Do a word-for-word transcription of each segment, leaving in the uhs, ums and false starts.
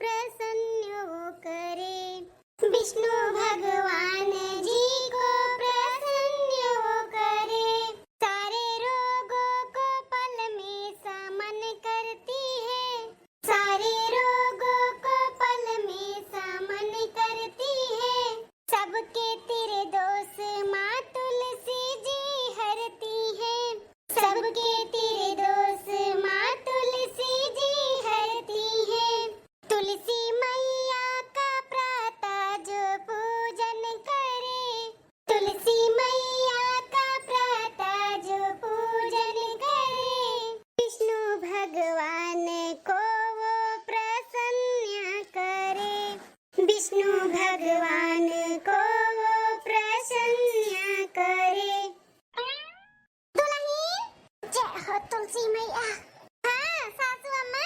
प्रसन्न वो करे। विष्णु भगवान जी को प्रसन्न वो करे। सारे रोगों को पल में समन करती है। सारे रोगों को पल में समन करती है। सबके तेरे दोष माँ तुलसी जी हरती है। सबके तेरे दोष माँ तुलसी जी हरती है। तुलसी मैया का प्रातः जो पूजन करे। तुलसी मैया का प्रातः जो पूजन करे। विष्णु भगवान को वो प्रसन्न करे। विष्णु भगवान को वो प्रसन्न करे। दुलहिन, जय हो तुलसी मैया। हाँ, सासू अम्मा।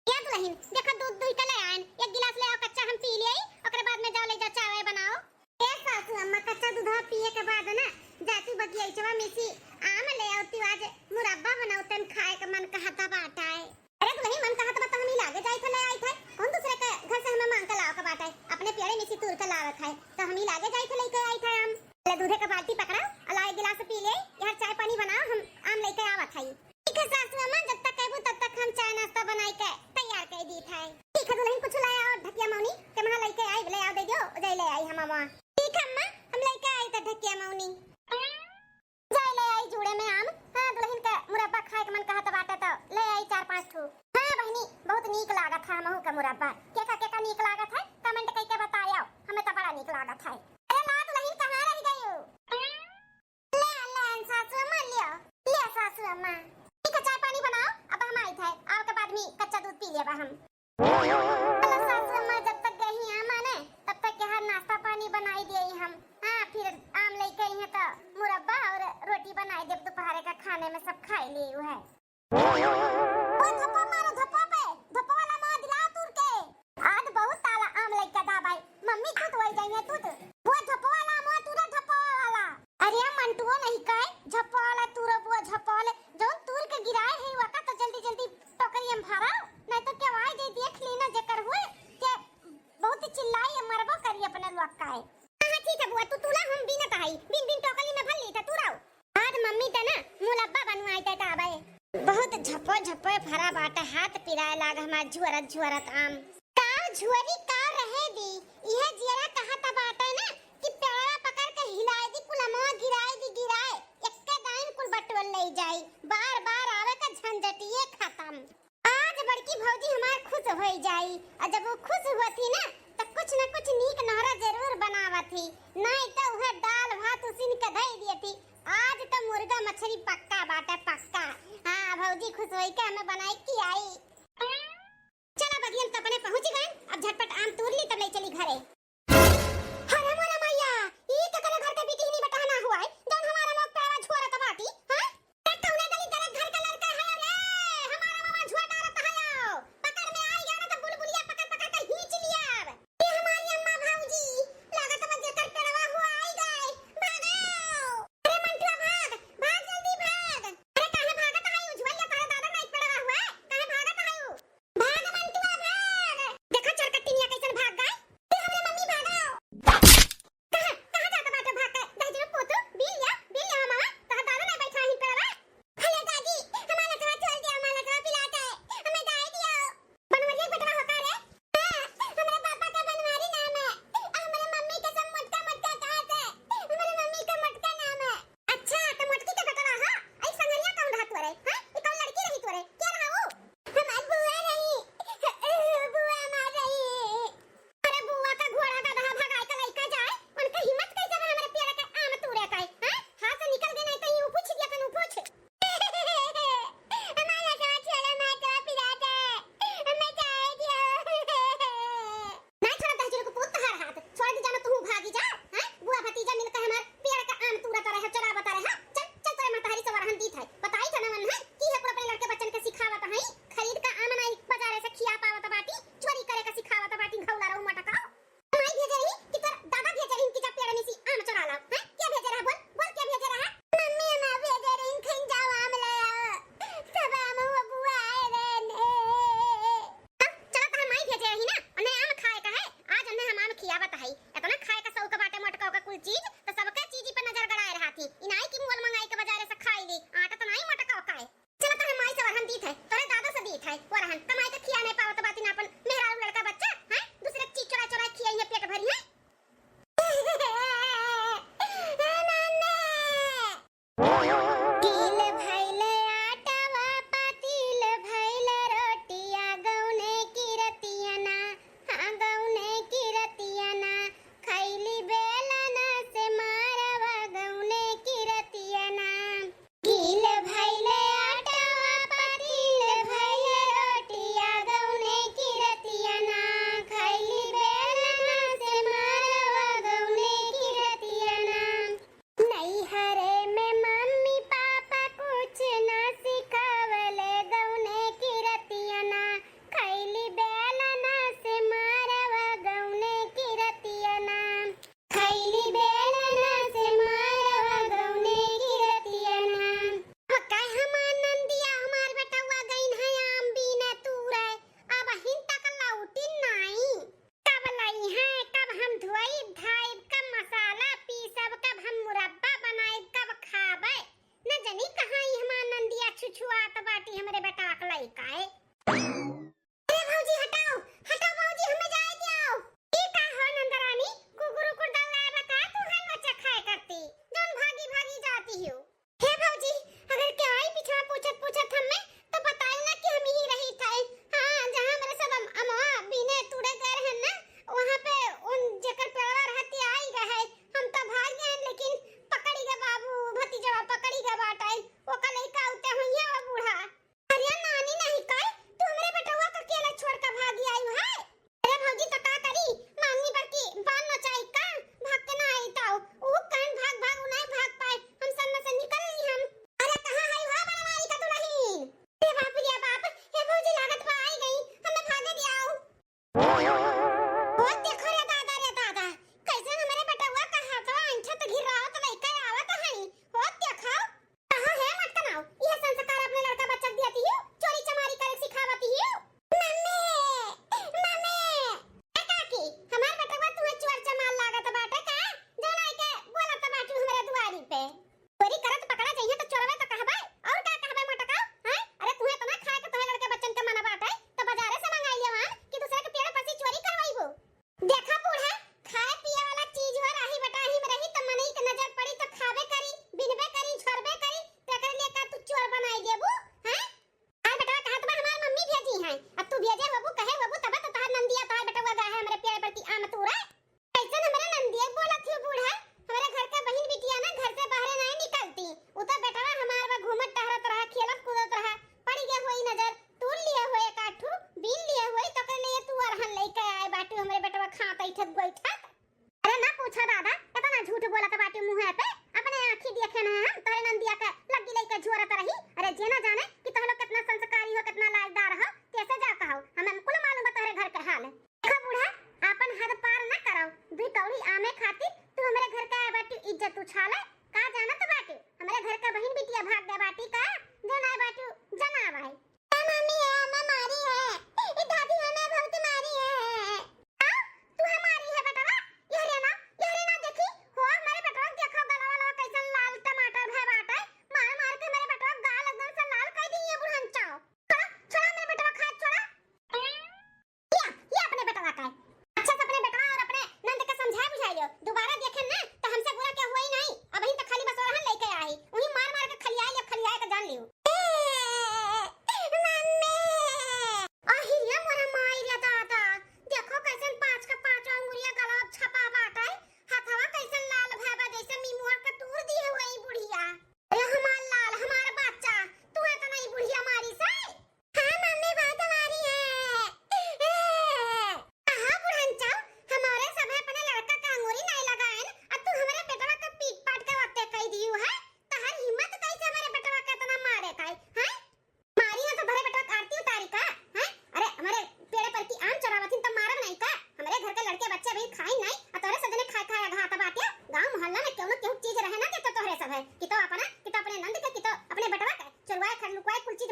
या दुलहिन, देखा दूध दुहि के ले आएन, एक गिलास ले आओ, कच्चा हम पी लेई, ओकरे बाद में जाओ ले जा चाय वाय बनाओ। ए सासू अम्मा, कच्चा दूधवा पिए के बाद ना जाती बगियचवा में से आम ले आवती, आज मुरब्बा बनाओ, तन खाए के मन कहता बाटा है। अरे दुलहिन, मन कहत बा त हम ही लागे जाइत है, ले आइत है। कौन दूसरे के घर से हमें मांग के लावे के बाटे? अपने पेड़े में से तूर के लावत है, तो हम ही लागे जाइत है, लेके आइत है आम। ले दूधे के बाल्टी पकड़ा और लाए गिलास पी ले, यार चाय पानी बनाओ, हम आम लेके आवत है। ठीक है सासू अम्मा, जब तक कहबू तब तक हम चाय नाश्ता बनाई के तैयार कर दीत है। ठीक है दुलहिन, कुछ ले आओ ढकिया मौनी, के महा लेके आई, ले आओ, दे दियो, जाई ले आई हम अम्मा। ठीक है अम्मा, हम लेके आई त ढकिया मौनी। जाए ले आई जूड़े में आम। हाँ, दुलहिन के मुरब्बा खाए के मन कहत बाटे तो ले आई चार पाँच ठू। हाँ बहिनी, बहुत नीक लागत है हमहू के मुरब्बा। केका केका नीक लागत है, comment कइके बतायो, हमें तो बड़ा नीक लागत है। अरे ला दुलहिन, कहाँ रह गयू? ले, ले सासू अम्मा, लियो, ले सासू अम्मा। ठीक है, चाय पानी बनाओ, अब हम आइत है, आवे के बाद में कच्चा दूध पी लेबा हम। चलो सासू अम्मा, जब तक गई हैं माने, तब तक यहाँ नाश्ता पानी बनाई दिए हम। हाँ, फिर आम लेके आई हैं तो मुरब्बा और रोटी बनाई देब, दोपहरे का खाने में सब खाई ली है। ओ धप्पा मारो, धप्पा पे, धप्पा वाला मार दिलाओ तूर के। आज बहुत ताला आम लेके दा भाई, मम्मी तू तो वही जाइए तू तो। वो धप्पा वाला मार तूरा, धप्पा वाला। अरे मंटुओ नहीं काहे, झप्पा वाला तूरा बुआ, झप्पा वाले जौन तूर के गिराए है, वका तो जल्दी जल्दी टोकरी में भरा, नहीं तो केवाई जे देख ली ना जेकर हुए, के बहुत ही चिल्लाई है, मरबो करी अपने लोग का है। हाँ, हाँ, ठीक है बुआ, तू तूला, हम बीनत आई, बीन बीन टोकरी में भर ली था, तू रहो। आज मम्मी ते ना मुरब्बा बनवाई ते आवे। बहुत झप्पो झप्पो फरा बाटे, हाथ पिराए लाग हमार झुअरत झुअरत आम। का झुअरी का रहे दी, इहे जियरा कहत बाटे ना कि पेड़वा पकड़ के हिलाए दी, कुलमवा गिराए दी, गिराए, एक्के दाइन कुल बटोर ले जाई, बार बार आवे का झंझटिए खत्म। आज बड़की भौजी हमार खुश होई जाई, और जब वो खुश हुआ थी ना, तो कुछ न कुछ नीक नहरा जरूर बनावा थी, नहीं तो वह दाल भात उसिन के धई दिए थी। आज तो मुर्गा मछली पक्का बाटे, पक्का। हाँ, भौजी खुश होई के हमें बनाई के आई। चला बगियन तो अपने पहुँच गए, अब झटपट आम तूर ली तब ले चली घरे। हरे मोला मैया, ई केकरे घर के बिटिहनी बेटहना हुआ है, जौन हमारा लोग पैरा झुअरत बाटी, हाँ? तब कौने दलिद्दर घर का लड़का है रे? हमारा मामा झुआ डारत है यो। पकड़ में आई गया ना तो बुलबुलिया पकड़ पकड़ के खींच लिया अब। ये हमारी अम्मा भौजी, लागत बा जेकर पेड़वा हुआ आई गए। भागो। अरे मंटुआ भाग, भाग जल्दी भाग। अरे काहे भागत है? झुआ लिया तारे दादा ना एक पेड़वा हुआ है। काहे भागत है? भाग मंटुआ भाग। देखा चरकट्टिनिया कैसन भाग गए। ये हमरे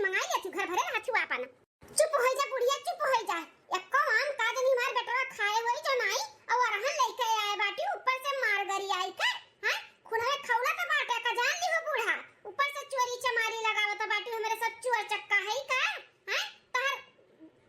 मंगाई लेती, घर भरे रहती आपन। चुप होइ जा बुढ़िया, चुप होइ जा। एक्को आम का जनी हमार बेटवा खाए होई जो नाई, अउ अरहन लइके आए बाटी, ऊपर से मार गरी आई के, हैं? खुनवे खौला त बाटे का जान लिहो बूढ़ा, ऊपर से चोरी चमारी लगावत बाटी, हमरे सब चोर चक्का है का, हैं? तहर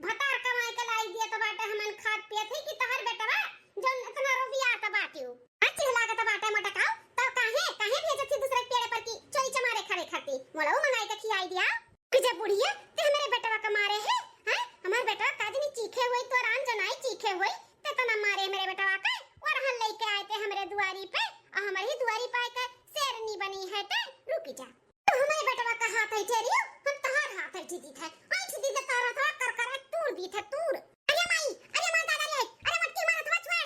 भतार कमाई के लाई दिया त बाटे, हमन खात पियत है कि तहर बेटवा जौन इतना रोबियात बाटी उ। आ चिल्लात बाटे मोटकाऊ, त काहे, काहे भेजत थी दूसरे पेड़ पर की चोरी चमारे खावे खाती? मोलऊ मंगाई के खियाई दिया। कि जे बुढ़िया, ते हमरे बेटवा का मारे है, हैं? हमार बेटवा का जनी चीखे होई, तो राम जनाई चीखे होई, ते तना मारे हमरे बेटवा का, अरहन लइके आए ते हमरे दुआरी पे, अउ हमरे ही दुआरी पे आए के शेरनी बनी है ते, रुकी जा। तो हमरे बेटवा का हाथ है ठेरियो, हम तहार हाथ है दीदी थे, ऐठ दीदी तारा था कर कर तूर दी थे तूर। अरे माई, अरे मार दादा रे, अरे मटकी मारत बा छुआ।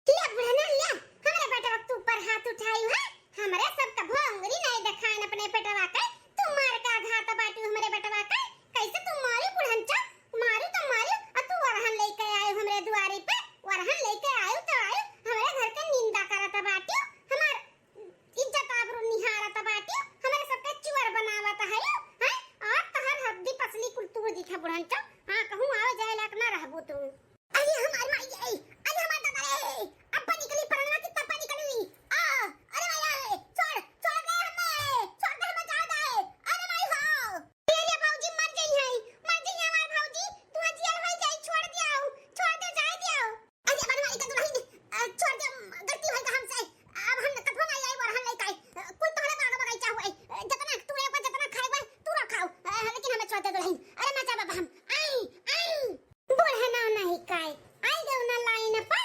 ले बुढ़ना ले, हमरे बेटवा के तू ऊपर हाथ उठाई है, हमरे सब कभो अंगुरी नहीं देखाइन अपने बेटवा के, तू मार के आघात बाटू हमरे बेटवा के, कैसे तू मारी बुढ़न चो, मारू तो मारू, आ तू अरहन लेके आयु हमरे दुआरी पे, अरहन लेके आयु तो आयु, हमरे घर के निंदा करत बाटू, हमार इज्जत आबरू निहारत बाटू, हमरे सबके चुअर बनावत है, हैं? और तहर हड्डी पसली कुल तूर दिखे बुढ़न चो, हाँ कहूँ आवे जाए लायक ना रहबू तू। अरे हमार माई रे, अरे हमार दादा रे, अब्बा निकली परनवा की तब्बा निकली। आ, अरे माई रे, छोड़, छोड़ दे हमें, छोड़ दे हमें, जाए दे। अरे माई हो। अरे भौजी मर गई है, मर गई है हमार भौजी, तू जेल हो जाई, छोड़ दियाओ, छोड़ दे, जाए दियाओ। अरे बनवारी का दुल्हन, अ, छोड़ दे, गलती हो गई हमसे, अब हम कभो नहीं आई, अरहन लेके आई, अ, कुल तोहरे बाग बगीचा हुए, अ, जितना तू एक बार जितना खाए हुए, तू रखाओ, अ, लेकिन हमें छोड़ दे दुल्हन। अरे मजा बाबा हम, आई, आई। बुढ़ना नहीं काय, आई गयो ना लाइन पे,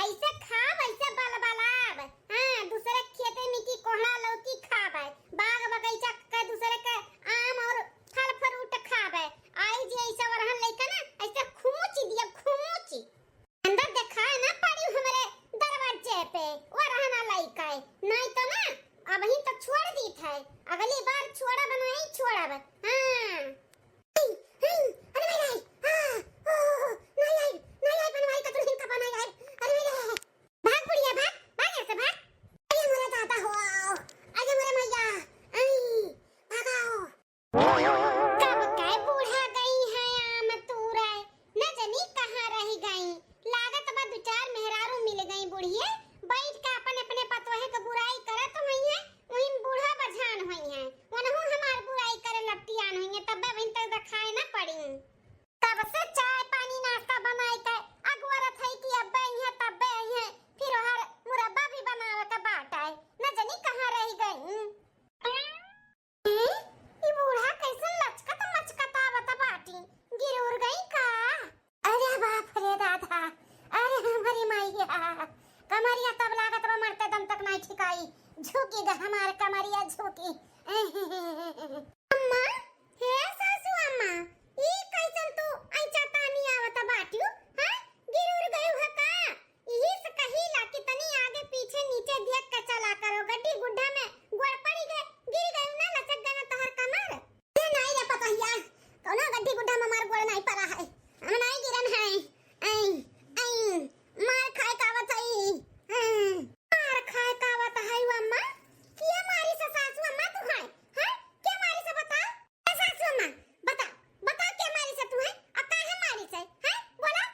ऐसे खाब, ऐसे बलबलाब। हाँ, दूसरे खेते में की कोहड़ा लौकी खाब, बाग बगीचा के दूसरे के आम और फल फ्रूट खाब। आई जी ऐसे अरहन लइका ना, ऐसे खुमुची दिया, खुमुची। अंदर देखाए ना पड़ी हमरे दरवाजे पे, अरहना लइका है, नहीं तो ना, अबहीं तो छोड़ दीत है, अगली बार छोड़ब नहीं छोड़ब। हाँ। अरे भाई, भाई, आ, ओ, ओ, ओ, नहीं आई, नहीं आई, बनवारी का दुल्हन का बना आई। अरे भाई, भाग बुढ़िया, भाग, भाग यहाँ से, भाग। अरे मोरे दादा हो, अरे मोरे मैया, आई, भागाओ। कब के बूढ़ा गई है आम तूरे, न जनी कहाँ रह गई। लागत बा दू चार मेहरारू मिल गई बुढ़िए, बैठ के अपन अपने पतोहे के बुराई करत हुई है, वहीं बूढ़ा बझान हुई है, वनहु हमार बुराई करे लपटियान हुई है, तब्बे वहीं तक देखाए न पड़ी। तब से चाय पानी नाश्ता बनाए के अगवरत है कि अब्बे अइहें, तब्बे अइहें, फिर ओहर मुरब्बा भी बनावे के बाटे, न जनी कहाँ रह गई। ए, ई बूढ़ा कैसन लचकत मचकत आवत बाटी, गिर उर गई का? अरे बाप रे दादा, अरे हमारी मैया, कमरिया तब लागत बा मरते दम तक नहीं ठिकाई, झुकी ग हमार कमरिया झुकी। अम्मा, हे सासू अम्मा, ई कैसन तू ऐचा तानी आवत बाटियो, हैं? गिर उर गयू है का? इही से कहीला कि तनी आगे पीछे नीचे देख के चला करो, गड्डी गुड्ढा में गोड़ पड़ी गए, गिर गयू ना, लचक गए ना तोहर कमर। ए नाई रे पतोहिया, कौनो गड्डी गुड्ढा में हमार गोड़ नाई पड़ा है, हम नाई गिरन है। ऐ, ऐ, मार खाए का आवत है, ऐ। मार खाए का आवत है वो अम्मा? के मारी से सासू अम्मा तू है? हैं? के मारी से बता? ए सासू अम्मा, बता, बता के मारी से तू है? आ काहे मारी से? हैं? बोला?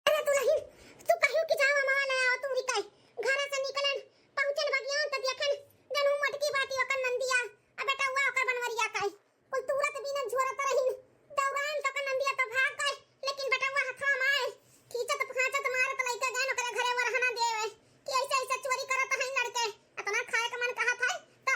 अरे दुलहिन, तू कहियो कि जाओ अम्मा ले आओ तू रिकाई। घर से निकलन, पहुँचन बगिया त देखन, जनहू मोटकी बाटी ओकर नंदिया, आ बेटा हुआ ओकर बनवरिया काई। कुल तुरत बीनत झोरत रहिन, दौड़ाइन त ओकर नंदिया त भाग गए, लेकिन बेटा हुआ हथवा माए, खींचत फांचत मारत लइके गए ओकरे घरे वरहना देवे कि ऐसे ऐसे चोरी करत हैं लड़के, इतना खाए के मन कहत है त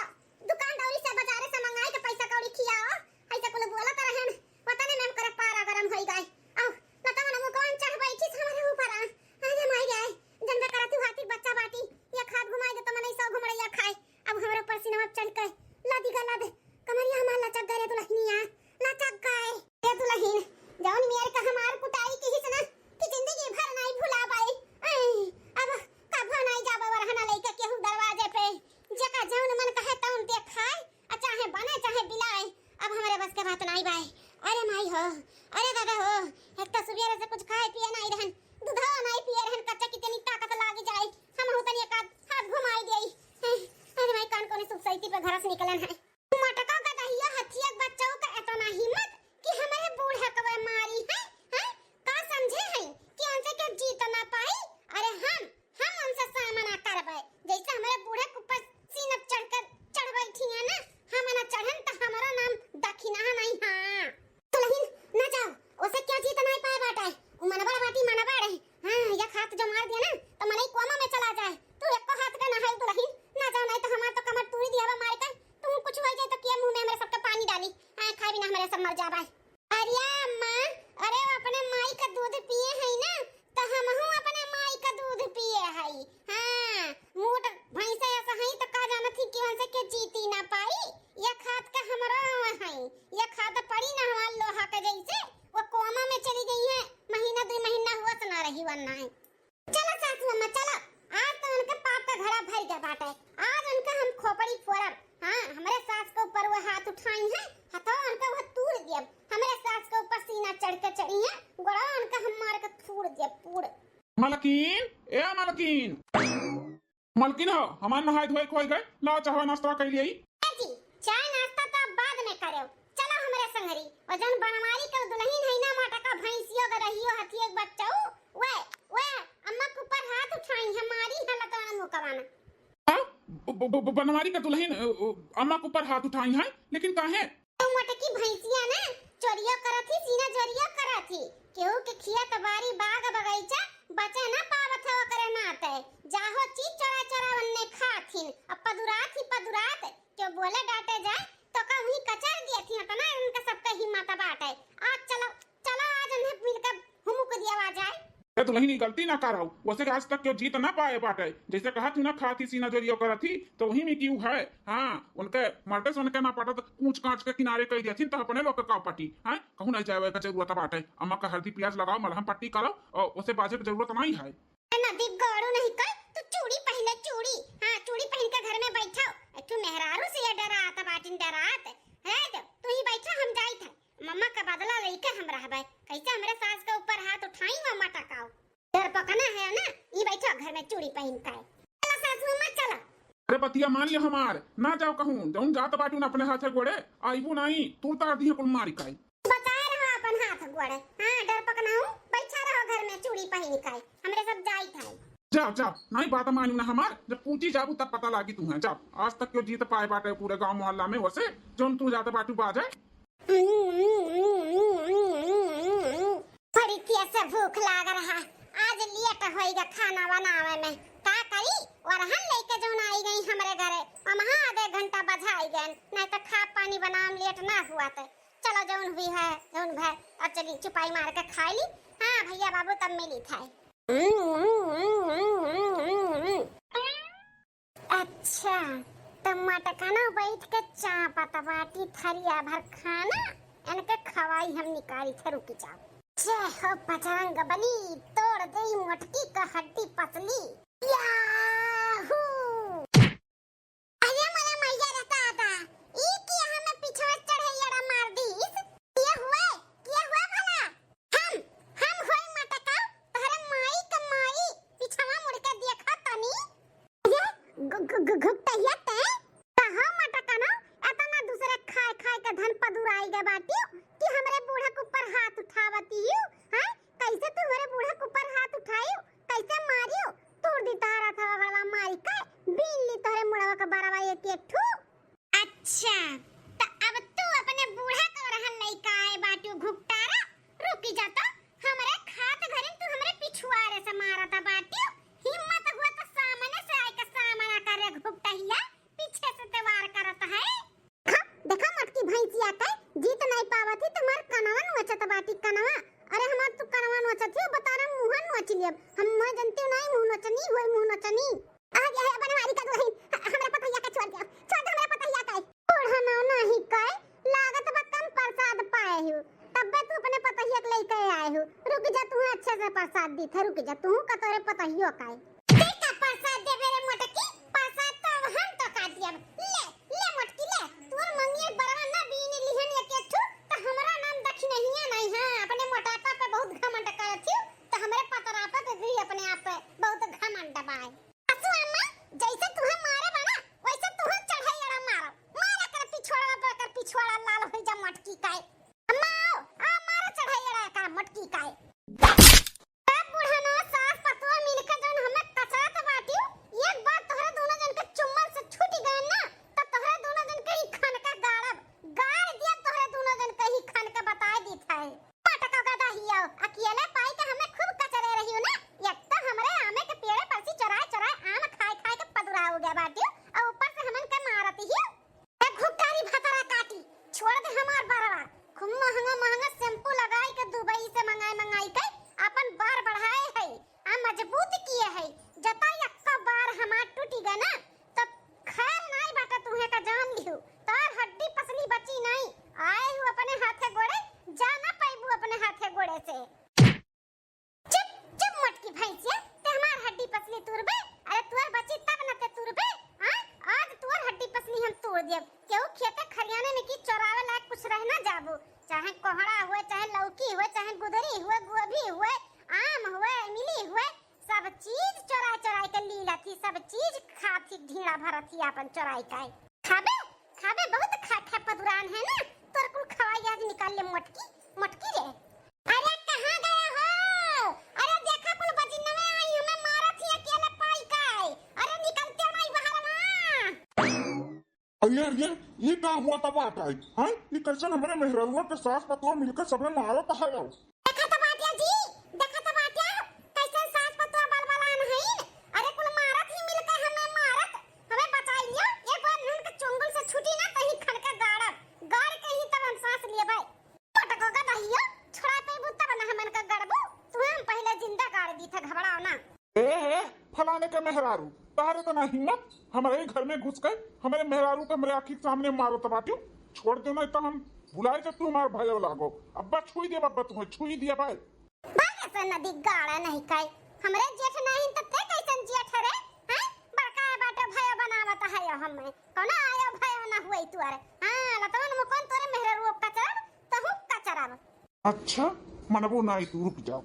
दुकान दौरी से बाजारे से मंगाई के पैसा कौड़ी खियाओ, ऐसे कुल बोलत रहन। वतने में हमरे पारा गरम होई गए। औ लता मन मुकवन चढ़ बैठी से हमरे ऊपर आ। अरे माई रे, जनबे करत हूँ हाथी बच्चा बाटी, ये खाद घुमाई दे त मनई सौ घुमड़ैया खाए। अब हमरे ऊपर सीनवा चढ़ के लदी गलद, कमरिया हमार लचक गए रे दुलहिनिया, लचक गए। रे दुलहिन, जौन मेर का हमार कुटाई किहिस ना कि जिंदगी भर नाई भुला पाई। ऐ, अब कभो नाई जाबे वरहना लइके केहू दरवाजे पे। जेका जौन मन कहे तौन दे खाए, आ चाहे बने चाहे बिलाए, अब हमरे बस के बात नाई बाए। अरे माई हो, अरे दादा हो, एक तो सुबेरे से कुछ खाए पिए नाई रहन, दूधवा नाई पिए रहन, कच्चा कितनी ताकत लागी जाए, हमहू तनी एक आध हाथ घुमाई देई। अरे माई, कान कोने सुख सैती पे घर से निकलन है। मटका गदहिया हथिया बच्चों का एतना दूध पिए हई ना, त हमहू अपने माई का दूध पिए हई। हाँ, मोट भैंसा ऐसा हई त का जानत ही कि उनसे के जीती ना पाई। ये खात का हमरो हई, ये खात पड़ी ना हमार लोहा के जैसे। वो कोमा में चली गई है, महीना दुई महीना हुआ से ना रही वरना है। चलो सासू अम्मा, चलो, आज तो उनके पाप का घड़ा भर गया बाटे। आज उनका हम खोपड़ी फोड़ब। हाँ, हमरे सास के ऊपर वो हाथ उठाई हैं, हथवा उनका वो तूड़ दियब। हमरे सास के ऊपर सीना चढ़ के चढ़ी हैं, गोड़वा उनका हम मार के तूड़ दियब, तूड़। मलकिन, ए मलकिन। मलकिन हो, हमार नहाए धोए खोए गए, लाओ चाहवा नाश्ता कर लिए। ए जी, चाय नाश्ता तो आप बाद में करेव। चलो हमरे संगरी, और जौन बनवारी के दुल्हन है ना, मोटका भैंसियो गदहियो हथियो के बच्चा, उ, वे, वे अम्मा के ऊपर हाथ उठाई है, मारी है लतौना मुँह कवाना। हाँ? ब-, ब-, ब-, बनवारी का दुल्हन, अ, अ, अम्मा के ऊपर हाथ उठाई है, लेकिन काहे? तो मोटकी भैंसिया ना चोरियो करत ही, सीना चोरियो करत ही, केहू के खिया तबारी बाग बगीचा बचे ना पावत है ओकरे नाते। जाहो चीज चोरा चोरा वन्ने खात हिन, अब पदुरात ही पदुरात। क्यों बोले डांटे जाए, तो का उन्हीं कचर दिए थी, इतना इनका सबका हिम्मत बाटे। आज चलो, चलो आज उन्हें मिलकर हुमुक दिया जाए। ए दुल्हनी, गलती ना कराऊ, वैसे आज तक क्यों जीत ना पाए बाटे। जैसे कहा थी ना, खाती सीना जोरियो करत थी, तो वही में क्यों है। हाँ, उनके मर्दे से उनके ना पटत, कूच कांच के किनारे कह दिया थी, तो अपने लोग का पटी। हाँ, कहूँ नहीं जाए का जरूरत बाटे। अम्मा का हल्दी प्याज लगाओ, मलहम पट्टी करो, और उसे बाजे की जरूरत नहीं है। नदी गोड़ू नहीं कर, तू चूड़ी पहने, चूड़ी। हाँ, चूड़ी पहन के घर में बैठो। एक ठो मेहरारू से ये डरात बाटिन, डरात। रह दो, तू ही बैठो, हम जाइत है। मम्मा का बदला लेके हम रहबे। कैसे हमरे सास के ऊपर हाथ उठाई, वो मटकाओ। डर पकना है ना, ई बैठो घर में चूड़ी पहन के। चलो सासू अम्मा, चलो। अरे बतिया मान लियो हमार, ना जाओ कहूँ, जौन जात बाटू ना अपने हाथे गोड़े, आइबू नाई, तू तार दिहे कुल मारी काई। बचाए रहो अपन हाथ गोड़े। हाँ, डर पकनाऊ, बैठा रहो घर में चूड़ी पहन के, हमरे सब जाइत है। जाओ, जाओ, नाई बात मानू ना हमार, जब पूछी जाबू तब पता लागी तुम्हें। जाओ, आज तक क्यों जीत पाए बाटे पूरे गांव मोहल्ला में, वैसे जौन तू जात बाटू बाजे। बड़ी तेज से भूख लाग रहा, आज लेट होइगा खाना बनावे में। का करी, वरहन लेके जौन आई गई हमरे घरे, वहाँ आधे घंटा बजाई गए, नहीं तो खा पानी बनावे में लेट ना हुआ तो। चलो जौन हुई है, जौन भय, अब चली चुपाई मार के खाई ली। हाँ भैया बाबू तब मिली था। अच्छा, त मटकना बैठ के चापत बाटी थरिया भर खाना, इनके खवाई हम निकारी थे, रुकी जाओ। जय हो बजरंग बली, तोड़ देई मोटकी का हड्डी पसली। याहू! अरे मोरे मैया रे दादा, ई के हमें पिछवा चढ़ैया मार दीस। के हुए, के हुए भला? हम, हम होई मटका, तोहरे माई के माई, पिछवा मुड़ के देखा तनी। ये घु-, घु-, घु-, घुटैया ते, कहाँ मटका ना, एतना दूसरे खाए खाए के धन पदुराई गए बाटियो कि हमरे बूढ़ा के ऊपर हाथ उठावती हो, हैं? कैसे तू हमरे बूढ़ा के ऊपर हाथ उठाई? कैसे मारियो? तोड़ दी तारा था गड़वा मारी के, बीन ली तोहरे मुड़वा के बरवा एक एक ठू। अच्छा, त अब तू अपने बूढ़ा का रहन लइका आए बाटू घुपटारा, रुकी जा तो, हमरे खात घरिन तू हमरे पिछुआरे से मारत बाटू, हिम्मत हुआ तो सामने से आए के सामना करे घुपटहिया, पीछे से ते वार करत है। हाँ, देखा मोटकी भैंसिया के जीत नहीं पावत ही, तुम्हार कनवा नोचत बाटी, कनवा। अरे हमार तू कनवा नोचत ही, बता रहे मुँह नोच लियब। हम मुँह जनती नहीं, मुँह नोचनी हुए, मुँह नोचनी। आ गया है बनवारी का दुल्हन, ह-, हमरा पतैया का छोड़ दिया, छोड़ दे हमरा पतैया का। बूढ़ा ना नहीं कहे, लागत बा कम प्रसाद पाए हो, तब्बे तू अपने पतैया के लेके आए हो। रुक जा, तू अच्छे से प्रसाद दी था, रुक जा, तू का तोरे पतैया का है। देखा प्रसाद देबे रे मोटकी, प्रसाद तो हम तो का दियब। ले, ले मोटकी ले, तोर मंगिया बरवा ना बीन लिहन एक एक ठू, त हमरा नाम दखिनहिया नहीं है। अपने मोटापा पे बहुत घमंड करत हियो, त हमरे पतरापा पे भी अपने आप पे बहुत घमंड बाय। सासू अम्मा, जैसे तुहे मारे बा ना, वैसे तुहे चढ़ैया मारो। मारा कर पिछवाड़ा पर कर पिछवाड़ा लाल होई जा मोटकी काई। अम्मा आओ, आ मारा चढ़ैया का मोटकी काई। तब बुढ़नो सास पतुआ मिलके जौन हमें कचरत बाटियो, एक बार तोहरे दोनों जन के चुम्बन से छूट गए ना, त तोहरे दोनों जन के ही खन के गाड़ब, गाड़ दिया तोहरे दोनों जन के ही खन के बताए दी था। पटका गदा हियो, अकेले पाई के हमें खूब कचरे रहियो ना, एक तो हमरे आमे के पेड़े पर से चोराए चोराए आम खाए खाए के पदुरा हो गया बाटियो, और ऊपर से हमन के मारत हियो। ए घुकारी भतरा काटी, छोड़ दे हमार बरवा। खूब महंगा महंगा शैम्पू लगाई के दुबई से मंगाई मंगाई के आपन बार बढ़ाए है, आ मजबूत किए है। जता यक्का बार हमार टूटी गा ना, तब खैर नाई बाटे तुहे का जान लिहू। तोर हड्डी पसली बची नाई, आए हूँ अपने हाथे गोड़े, जा ना पैबू अपने हाथे गोड़े से। चुप, चुप मोटकी भैंसिया, ते हमार हड्डी पसली तूरबे? अरे तुअर बची तब न ते तूरबे, हाँ? आज तुअर हड्डी पसली हम तूर देब। केहू खेते खरियाने में की चोरावे लायक कुछ रह ना जाबू, चाहे कोहड़ा हुए, चाहे लौकी हुए, चाहे गुदरी हुए, गोभी हुए, आम हुए, इमली हुए, सब चीज चोराए चोराए के लीलत ही, सब चीज खात ही, ढीड़ा भरत ही आपन चोराए के। खाबे, खाबे, बहुत खाठा पदुरान है ना, तोर कुल खवाई आज निकाल ले मोटकी, मोटकी रे। अरे कहाँ गया हो? अरे देखा कुल बजिनवे आई हमें मारत ही अकेले पाई के। अरे निकलते नहीं बहरवा। अरे, अरे, ये का हुआ तब बाटे? हाँ? ये कैसन हमरे मेहररुआ के सास पतोह मिलके सबे मारत है? देखा तो बाटिया जी, देखा तो बाटिया, कैसन सास पतोह बलबलान हईन। अरे कुल मारत ही मिलके हमें मारत, हमें बचाई लियो। एक बार इनके चुंगल से छूटी ना, तही खन के गाड़ब, गाड़ के ही तब हम सांस लेबै। पटको का दहिया, छोड़ा पे बुत्ता बना हमन का गड़बू, तुम्हें हम पहले जिंदा गाड़ दी थे, घबराओ ना। ए, ए, फलाने के मेहरारू, तहरे तो ना हिम्मत, हमारे ही घर में घुस के हमारे मेहरारू के हमारे आँखी के सामने मारत बाटियो। छोड़ दो, नहीं तो हम बुलाए जब तू हमार भयव लागो। अब्बा छुई दिया, अब्बा तुम्हें छुई दिया भाई। बागे से नदी गाड़ा नहीं काई, हमरे जेठ नहीं तो ते कैसन जेठ रे? हैं? बड़का है बाटे भय बनावत है यो हमें, कौनो आयो भय ना हुए तुअरे। हाँ, लतवन मुकन तोरे मेहरारू अब कचरब, तहु कचरब। अच्छा, मनबो नाई तू, रुक जाओ।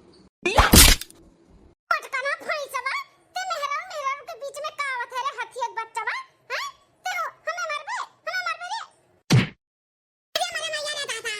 पटकना भैंसवा, ते मेहरारू, मेहरारू के बीच में का आवत है रे हथियत बच्चवा? हैं? ते हो, हमें मारबे, हमें मारबे रे। अरे मरे मैया रे दादा।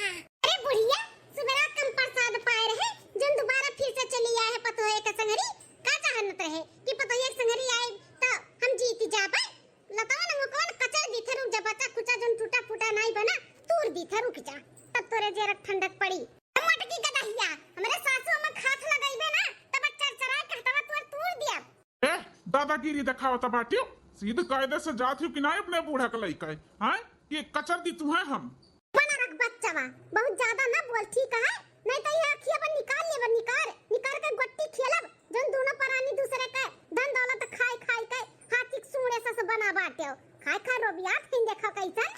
अरे बुढ़िया, सुबेरा कम प्रसाद पाए रहे, जन दोबारा फिर से चली आए है पतोहे के संगरी। का चाहत रहे कि पतोहे के संगरी आए तो हम जीत जाबे? लतावा ना मुकवा ना कचर दी थे, रुक जा, बचा कुचा जोन टूटा फूटा नाई बना, तूर दी थे, रुक जा, तब तोरे जेरक ठंडक पड़ी। ए मोटकी गदहिया, हमरे सासू अम्मा के हाथ लगइबे ना, तब चरचराए के हथवा तोर तूर दिया। ए, दादागिरी देखावत बाटियो, सीध कायदे से जात हियो कि नाई अपने बूढ़ा के लइका है, हाँ? ये कचर दी तू है हम। बना रख बच्चवा, बहुत ज्यादा ना बोल, ठीक है? नहीं तो ये आँखिया पर निकाल लेबे, निकार, निकार के गोटी खेलब, जौन दोनों परानी दूसरे के धन दौलत खाई खाई के हाथी के सूंड़े से, से बना बाटे हो। खाई खाई रोबियात हिन देखो कैसन।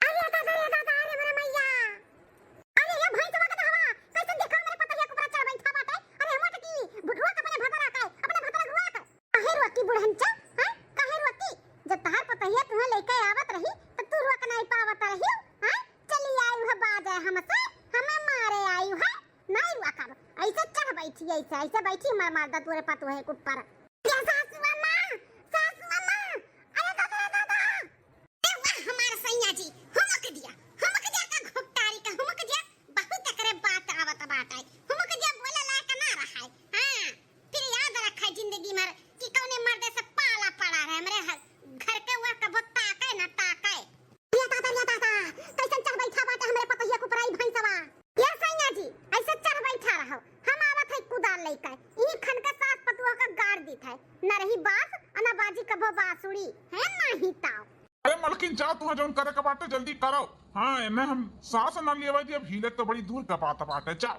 अरे दादा रे दादा, अरे मोरे मैया। अरे ये भैंस बा के दहवा, कैसन देखो मेरे पतरिया के ऊपर चढ़ बैठा बाटे। अरे मोटकी, बुढ़वा के अपने भतरा के, अपने भतरा गुआ के। काहे रोकी बुढ़नचा, हैं? काहे रोकी? जब तहार पतहिया तुहें लेके आवत रही, त तू रोक नाई पावत रही, हैं? चली आई है बाजे हमसे, हमें मारे आई है, नाई रोकब। ऐसे चढ़ बैठी, ऐसे, ऐसे बैठी मार, मार दा तोरे पतोहे के ऊपर। या सासू अम्मा, सासू अम्मा, अरे दादा, दादा। ए वाह, हमार सैया जी, हुमक दिया, हुमक दिया का घुपटारी का, हुमक दिया, बहुत एकरे बात आवत बाटे, हुमक दिया बोले लायक ना रहा है। हाँ, फिर याद रखा जिंदगी भर कि कौने मर्दे से पाला पड़ा रहे, हमरे ह-, घर के हुआ कबो ताके ना ताके। या दादा, या दादा, कैसन चढ़ बैठा बाटे हमरे पतोहिया के ऊपर आई भैंसवा। या सैया जी, ऐसे चढ़ बैठा रहो, हम आवत है कुदाल लेके, ई खन के सास पतोह का गाड़ दीत है, न रही बास, न बाजी कबो बांसुरी, है नहीं ताव। अरे मलकिन, जाओ, तुम्हें जौन करे के बाटे, जल्दी करो। हाँ, एने हम सांस ना लेवे दी, अब हिले तो बड़ी दूर का बात बाटे, जाओ।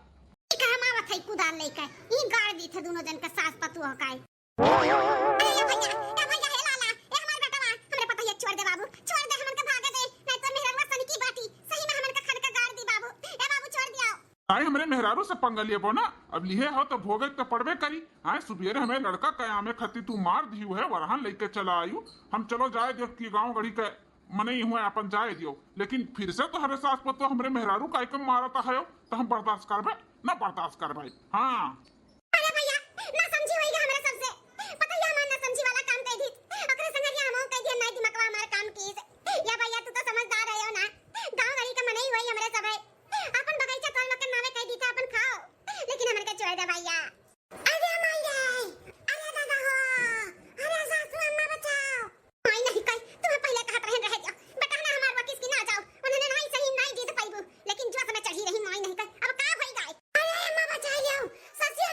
ठीक है, हम आवत है कुदाल लेके, ई गाड़ दी थे दोनों जन का सास पतोह का। अरे ए भैया, ए भैया, हे लाला, ए हमार बेटवा, हमरे पतोहिया छोड़ दे बाबू, छोड़ दे, हमन के भागे दे, नहीं तो मेहरवा सनकी बाटी, सही में हमन के खन के गाड़ दी बाबू, ए बाबू छोड़ दिया। आए हमरे मेहरारू से पंगा लेबो ना, अब लिहे हो तो भोगे तो पड़बे करी। आए सुबेरे हमें लड़का कयामे खती तू मार दियू है, वरहन लेके चला आयु। हम चलो जाए दियो कि गाँव गढ़ी के मनई हुए अपन जाए दियो, लेकिन फिर से तोहरे सास पतोह हमरे मेहरारू का आइकम मारत है, तो हम बर्दाश्त करबे ना, बर्दाश्त करबे। हाँ। अरे भैया, ना समझी होइगा हमरे सबसे। पता ही हमार ना समझी वाला काम कह दी। ओकरे संगरिया हमहू कह दिया, ना दिमागवा हमार काम कीस। या भैया, तू तो समझदार है हो ना। गाँव गली के मनई होई हमरे सब है। अपन बगीचा तोड़ के नावे कह दी था, अपन खाओ। लेकिन हमन के छोड़ दे भैया। अरे माई रे, अरे दादा हो, अरे सासू अम्मा बचाओ। माई नहीं कही, तुम्हें पहले कहा रहन रह जाओ। बेटा ना हमार वकीस की ना जाओ। उन्होंने नहीं सही, नहीं जीत पाईबू। लेकिन जो समय चढ़ी रही माई नहीं कही, अब का होई गाय? अरे अम्मा बचाई लियो, ससिया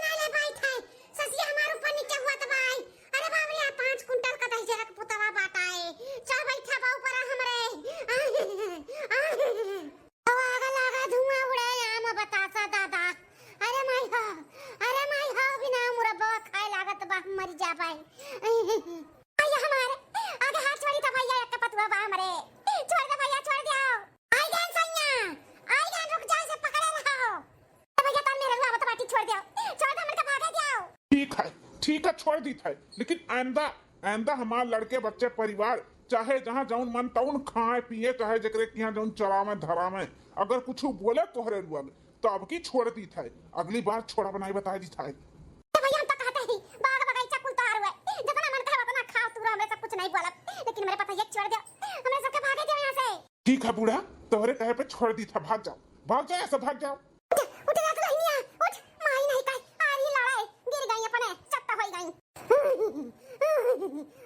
ठीक है, छोड़ दीत है, लेकिन आइंदा, आइंदा हमार लड़के, बच्चे, परिवार चाहे जहाँ जौन मन तौन खाए पिए, चाहे जेकरे के यहाँ जौन चरावे धरावे, अगर कुछ बोले तोहरे रुआ में, तो अब की छोड़ दीत है, अगली बार छोड़ा बनाई बताए दीत है। तो भैया, हम तो कहते ही बाग बगीचा कुल तोहार हुए, जितना मन कहे उतना खाओ तू, हमरे सब कुछ नहीं बोलब, लेकिन मेरे पता ये छोड़ दे, हमरे सबके भागे दे यहाँ से। ठीक है बूढ़ा, तोहरे कहे पे छोड़ दीत है, भाग जाओ, भाग जाओ, यहाँ से भाग जाओ। उठ, उठ जा दुल्हनिया, उठ, माई नहीं कहे, आ रही लड़ाई, गिर गई अपने, चत्ता हो गई।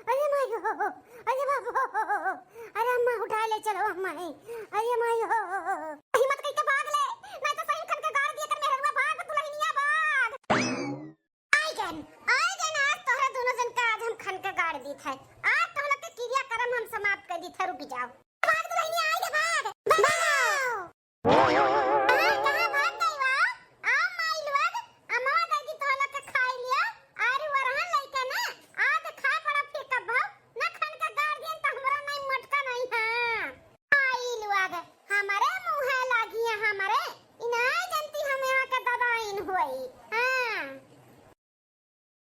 अरे माई हो, अरे बाबू हो, अरे अम्मा उठा ले चलो अम्मा है, अरे माई हो, हिम्मत कइके भाग ले, नहीं तो सही खन के गाड़ दिया कर मेहरुआ, भाग दुल्हनिया भाग। आई गन, आई गन, आज तोहरे दोनों जन का आज हम खन के गाड़ दीत है, आज तोह लोग के क्रिया कर्म हम समाप्त कर दीत है, रुक जाओ।